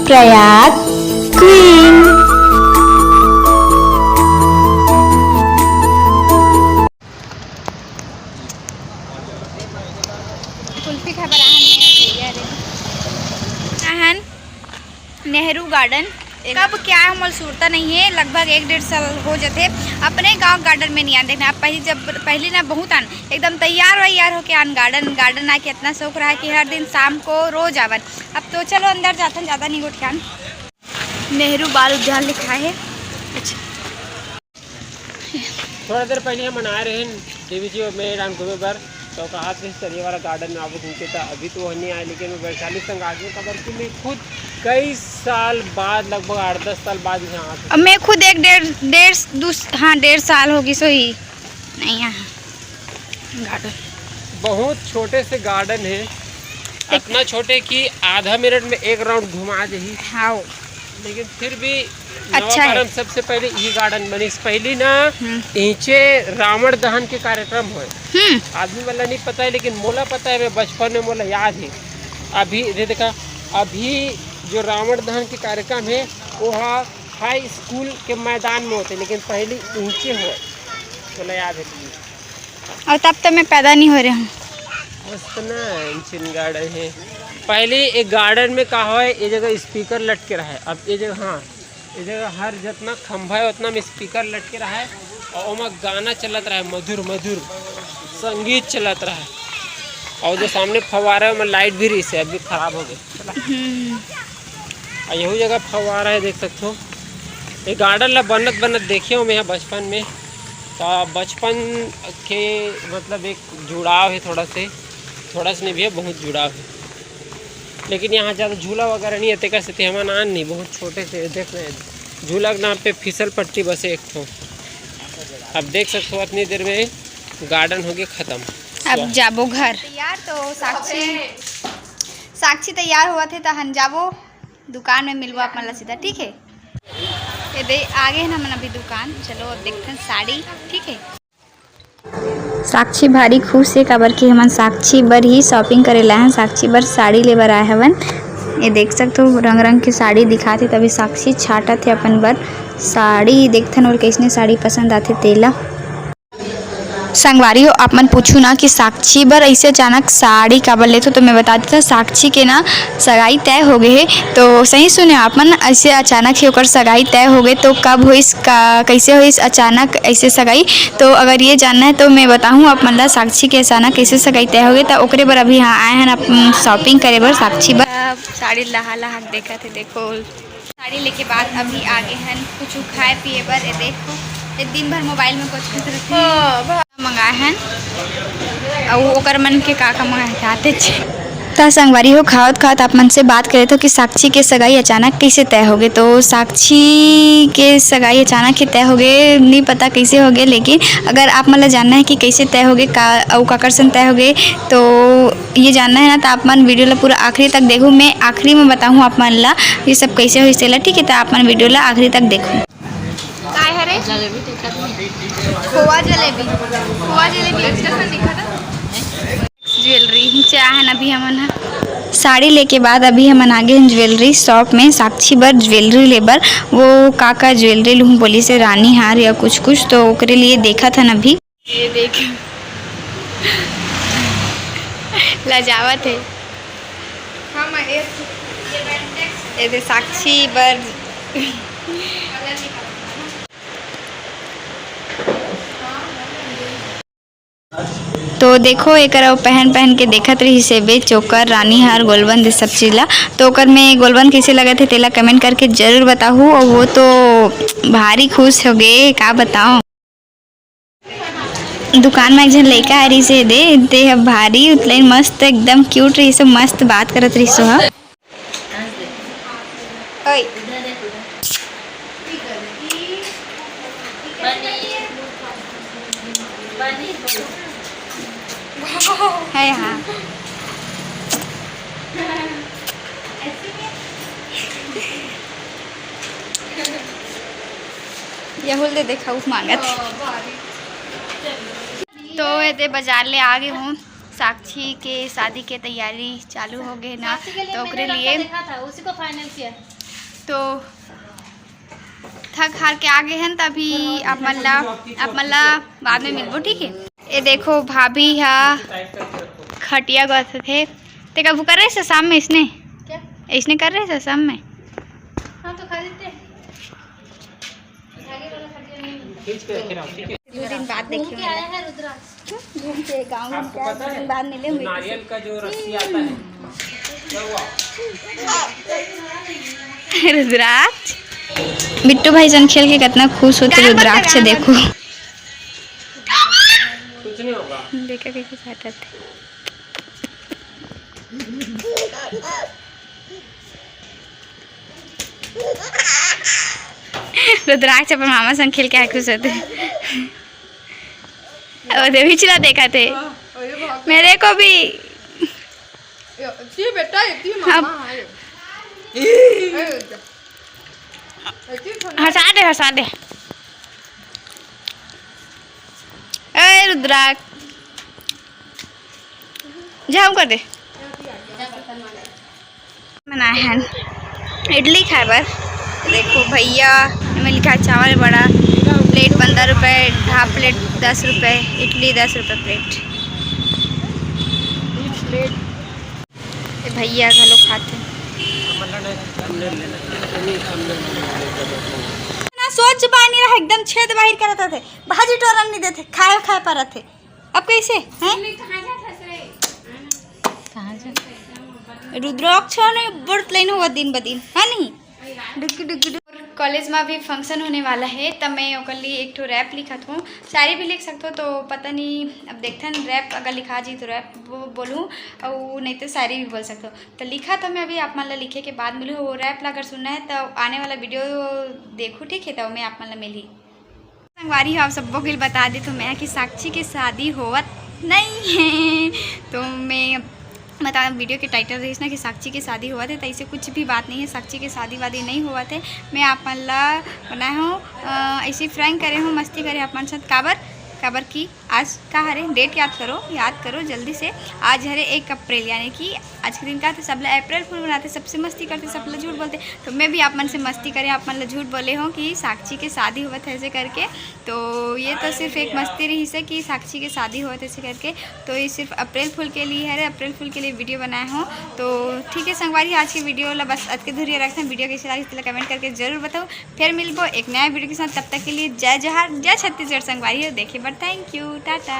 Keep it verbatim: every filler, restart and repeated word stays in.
Prayag queen. Kulfi खा बर आहन ने भैया रे। आहन नेहरू गार्डन। कब क्या है मोला सुरता नहीं है, लगभग एक डेढ़ साल हो जथे। अपने गांव गार्डन में नहीं आन देखना। अब पहली, जब पहली ना बहुत आन, एकदम तैयार वैयार होके आन गार्डन। गार्डन आके इतना शौक रहा कि हर दिन शाम को रोज आवन। अब तो चलो अंदर जाथन, ज्यादा नहीं गोठियान। नेहरू बाल उद्यान लिखा है। अच्छा। थोड़ा देर पहले हमन आए रहे देवी जी और मेरे राम घूमे बर, तो कहा थे चलिए वाला गार्डन में आबो घूम के, तो अभी तो वह नहीं आए, लेकिन मैं वैशाली संग आ गया, काबर कि मैं खुद कई साल बाद, लगभग आठ दस साल बाद यहाँ आते। अब मैं खुद एक डेढ़, डेढ़, दो, हाँ, डेढ़ साल होगी सोही नहीं यहाँ गार्डन। बहुत छोटे से गार्डन है, इतना छोटे कि आधा मिनट में एक राउंड घुमा जाही। हाँ। लेकिन फिर भी अच्छा है। नवापारा में सबसे पहले ये गार्डन बनिस। पहली ना हम्म। इहिंचे रावण दहन के कार्यक्रम होय। हम्म। आदमी वाला नहीं पता है, लेकिन मोला पता है, मैं बचपन में मोला याद है। अभी ये देखा, अभी जो रावण दहन के कार्यक्रम है, वो हा हाई स्कूल के मैदान में होते, लेकिन पहली इहिंचे होय, मोला याद है। और तब तो मैं पैदा नहीं हो रहे हूँ। मस्त ना इंचिन गार्डन है। पहले एक गार्डन में का होय, ये जगह स्पीकर लटके रहे, अब ये जगह, हाँ, ये जगह हर जितना खंभा है उतना में स्पीकर लटके रहे और ओमा गाना चलत रहे, मधुर मधुर संगीत चलत रहे। और जो सामने फव्वारा है, ओमा लाइट भी रही से, अभी खराब हो गई। हम्म। और यहू जगह फव्वारा है, देख सकते हो। ये गार्डन ला बनत बनत देखे हो मैं यहाँ बचपन में, तो बचपन के मतलब एक जुड़ाव है थोड़ा से, थोड़ा से नहीं भैया, बहुत जुड़ाव है। लेकिन यहाँ ज़्यादा झूला वगैरह नहीं है, तेकर सेती हमन आन नहीं, बहुत छोटे से देख रहे हैं। झूला के नाम पे फिसल पट्टी बस एक ठो। अब देख सकते हो, इतनी देर में गार्डन हो गया खत्म। अब जाबो घर। यार, तो साक्षी, साक्षी तैयार हुआ थे, तो हम जाबो दुकान में, मिलबो आप मन ला सीधा, ठीक है? ये दे, आगे है ना मन अभी दुकान। चलो अब देखथन साड़ी, ठीक है? साक्षी भारी खुश है, काबर कि हमन साक्षी बर ही shopping करे ला हन, साक्षी बर साड़ी ले बर आए हवन। ये देख सकते हो, रंग रंग के साड़ी दिखात हे, तभी साक्षी छाटत हे अपन बर साड़ी। देखथन और कैसने साड़ी पसंद आथे तेला। संगवारी हो, आप मन पूछू ना कि साक्षी बर ऐसे अचानक साड़ी काबर लेथो, तो मैं बता देता, साक्षी के ना सगाई तय हो गए हे। तो सही सुने आप मन, ऐसे अचानक ही ओकर सगाई तय हो गए। तो कब होइस, का, कैसे होइस, अचानक ऐसे सगाई? तो अगर ये जानना है तो मैं बताहूँ आप मन ला, साक्षी के अचानक कैसे सगाई तय हो गए। तो ओकरे बर अभी यहाँ आए हैं आप, उम, shopping करे बर साक्षी बर। अब साड़ी लहा लहा के देखा थे, देखो। साड़ी लेके बाद अभी आगे हन कुछ खाए पिए बर। ये देखो, ये दिन भर मोबाइल में कुछ कुछ रखे हाँ, भा- मंगाए हन, अउ ओकर मन के का का मंगाए थे, आते छे। त संगवारी हो, खावत खावत आप मन से बात करे तो कि साक्षी के सगाई अचानक कैसे तय होगे। तो साक्षी के सगाई अचानक ही तय होगे, नहीं पता कैसे होगे, लेकिन अगर आप मन ला जानना है कि कैसे तय होगे, का अउ काकर संग तय होगे, तो ये जानना है ना, तो आप मन video ला पूरा आखिरी तक देखो। मैं आखिरी में बताहूँ आप मन ला ये सब कैसे होइस तेला, ठीक है? तो आप मन video ला आखिरी तक देखो। काय हरे? जलेबी टिकट में। खोवा जलेबी, खोवा जलेबी अच्छा सा दिखा था। Jewellery नीचे आहन अभी हमन ह। साड़ी लेके बाद अभी हमन आगे हन jewellery shop में, साक्षी बर jewellery ले बर। वो का का jewellery लूँ बोली से, रानी हार या कुछ कुछ, तो ओकरे लिए देखत हन अभी। ये देख, लजावत है। हाँ, मैं ये, ये दे साक्षी बर। तो देखो, एकर अउ पहन पहन के देखत रहिस हे बे, चोकर, रानी हार, गोलबंद, ये सब चीज ला। तो ओकर में गोलबंद कैसे लगत हे, तेला comment करके जरूर बताहू। और वो तो भारी खुश हो गए, का बताओ। दुकान में एक झन लइका आ रहिस हे दे, ते ह भारी उतलई मस्त, एकदम cute रहिस, मस्त बात करत रहिस ह। ओए। है हाँ। यहुल दे देखा, उस मांगत। तो एदे बाजार ले आ गए हूँ। साक्षी के शादी के तैयारी चालू हो गए ना, साक्षी के लिए तो ओकरे मैंने लिए लड़का देखा था, उसी को final किया। तो थक हार के आ गे हन, त अभी आप मन ला, आप मन ला बाद में मिलबो, ठीक है। ये देखो, भाभी हा खटिया गथत हे। ते कभू कर रहे से शाम में इसने? क्या? इसने कर रहे से शाम में? हाँ, तो खा लेते हैं। दो दिन बाद देखियो। घूम के आया है रुद्राक्ष। घूम के, गाँव घूम के आया, दो दिन बाद मिले हुए। नारियल का जो रस्सी आता है, क्या हुआ? रुद्राक्ष, बिट्टू भाई संग खेल के कितना खुश होते रुद्राक्ष से, देखो। कुछ नहीं होगा। देखा कैसे चाटत हे। रुद्राक्ष अपन मामा संग खेल के आए खुश होते। वो देवी चिला देखा थे। हाँ, अरे बाप रे। मेरे को भी। ये, ये बेटा, ये मामा है। ए, हटा दे, हटा दे। ए रुद्राक्ष, जाम कर दे। बनाए हैं इडली खाए बर। देखो भैया, एमे लिखा है चावल बड़ा, प्लेट पंद्रह रुपए, हाफ प्लेट दस रुपए, इडली दस रुपए प्लेट। ये भैया घलो खाथे। ना सोच बानी रहा, एकदम छेद बाहिर करत थे, भाजी टोरन नहीं देथे, खाए खाए परत थे। अब कैसे हैं? कहाँ जा? रुद्राक्ष ने बड़ प्लेन हुआ दिन ब दिन, है नहीं? डुग्गी डुग्गी डुग्गी। कॉलेज में अभी फंक्शन होने वाला है, तब मैं ओकर लिए एक ठो रैप लिखत हूँ। शायरी भी लिख सकत हो, तो पता नहीं, अब देखथन, रैप अगर लिखा जी तो रैप बो-, बोलूँ, और नहीं तो शायरी भी बोल सकत हो। तो लिखत हूँ मैं अभी, आप मन ला लिखे के बाद मिलूँ। वो रैप ला अगर सुनना है, तो आने वाला वीडियो देखो, ठीक है, तो मैं आप मन ला मिली। संगवारी हो, आप सबो के बता दे तो मैं कि साक्षी के शादी होवत नहीं है, तो मैं बता, वीडियो के टाइटल रहिस ना कि साक्षी के शादी होवत है, तो ऐसे कुछ भी बात नहीं है, साक्षी के शादी वादी नहीं होवत है। मैं आप मन ला बनाए हूँ, अ, ऐसे prank करे हूँ, मस्ती करे आप मन साथ। काबर, काबर कि आज का हरे डेट, याद करो, याद करो जल्दी से। आज हरे एक अप्रैल, यानी कि आज के दिन का थे, सब ला अप्रैल फूल बनाते, सबसे मस्ती करते, सब ला झूठ बोलते। तो मैं भी आप मन से मस्ती करे, आप मन ला झूठ बोले हूँ कि साक्षी के शादी होवत है ऐसे करके। तो ये तो सिर्फ एक मस्ती रहिस है कि साक्षी के शादी होवत है ऐसे करके। तो ये सिर्फ अप्रैल फूल के लिए हरे, अप्रैल फूल के लिए वीडियो बनाए हूँ। तो ठीक है संगवारी, आज की वीडियो ला बस अतके धुरिया रखते हैं। वीडियो कैसे लगी, तेला कमेंट करके जरूर बताओ। फिर मिलबो एक नया वीडियो के साथ, तब तक के लिए जय जोहार, जय छत्तीसगढ़ संगवारी हो। देखे बर thank you, टाटा।